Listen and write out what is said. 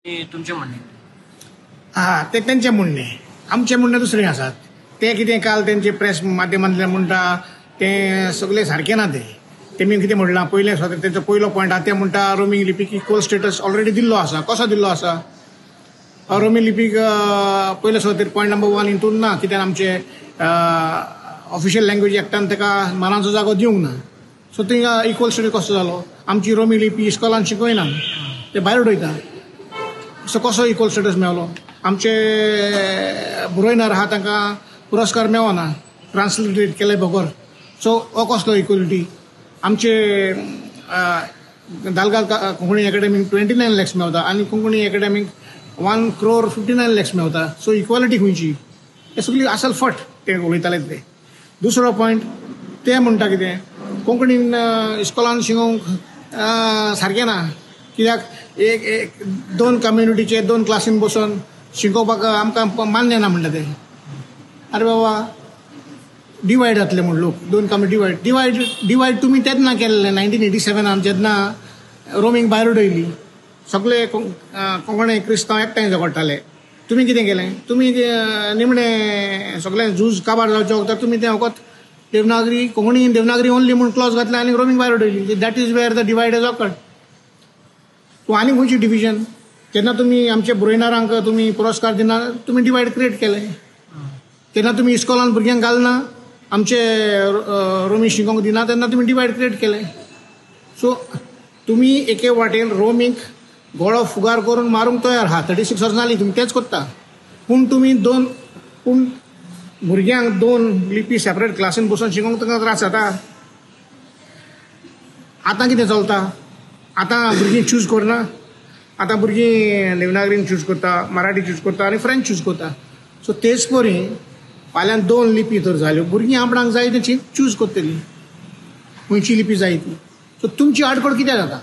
तुमचें म्हणणें? हा, तें तेंचें म्हणणें. आमचें म्हणणें दुसरें आसात. तें कितें काल तेंचे प्रेस माध्यमांतल्यान म्हणटा तें सगळें सारकें ना. तें तेमी कितें म्हणलां पयलें तेंचो पयलो पॉयंट आहा, ते म्हणटा रोमी लिपीक इक्वल स्टेटस ऑलरेडी दिल्लो आसा. कसो दिल्लो आसा रोमी लिपीक? पयले सुवातेर पॉयंट नंबर 1 हितून ना, कित्याक आमचे ऑफिशियल लँग्वेज एक्टान ताका मानाचो जागो दिवंक ना. सो थिंगा इक्वल स्टेटस कसो जालो? आमची रोमी लिपी इस्कॉलान शिकयना, ते भायर उडयता. सो कसो इक्वल स्टेटस मेवलो? आमचे बरोयणार आहा तांकां पुरस्कार मेवना ट्रान्सलेट केले बगर. सो हो कसलो इक्वलिटी? आमचे दालगाद कोंकणी एकाडेमीक 29 लॅक्स मेवता आनी कोंकणी एकाडेमीक 1 crore 59 lakhs मेवता. सो इक्वलिटी खंयची? हे सगळी असल फट ते उलयताले ते. दुसरो पॉयंट ते म्हणटा कितें, कोंकणीन इस्कॉलान शिकोवंक सारकें ना, कित्याक एक एक दोन कम्युनिटीचे दोन क्लासीन बसून शिकोवपाक आमकां मान्य ना म्हणटा ते. आरे बाबा, डिवायड जातले म्हूण लोक, दोन कम्युनिटी डिवायड डिवायड डिवायड तुमी तेन्ना केल्लें 1987 जेन्ना रोमीक भायर उडयली, सगळे कोंकणी क्रिस्तांव एकठांय झगडटाले. तुमी कितें केलें? तुमी निमणें सगळें झूज काबार जावचें वखदार तुमी तें फकत देवनागरी कोंकणी देवनागरी ओनली म्हूण क्लॉज घातलें आनी रोमीक भायर उडयली. That is where the divide is occurred. तूं आनी खंयची डिविजन? जेन्ना तुमी आमच्या बरोयणारांक तुमी पुरस्कार दिना, तुमी डिवायड क्रिएट केलें. तेन्ना तुमी इस्कॉलान भुरग्यांक घालना, आमचे रोमी शिकोवंक दिना, तेन्ना तुमी डिवायड क्रिएट केलें. सो तुमी एके वाटेन रोमीक गळो फुगार करून मारूंक तयार आहा. 36 वर्सां जालीं तुमी तेंच करता, पूण तुमी दोन पूण भुरग्यांक दोन लिपी सेपरेट क्लासीन बसून शिकोवंक तांकां त्रास जाता. आतां कितें चलता? आतां भुरगीं चूज करना, आतां भुरगीं देवनागरीन चूज करता, मराठी चूज करता आनी फ्रेंच चूज करता. सो तेच परी फाल्यां दोन लिपी तर जाल्यो, भुरगीं आपणाक जाय तें चूज करतलीं, खंयची लिपी जाय ती. सो तुमची आडखळ कित्याक जाता?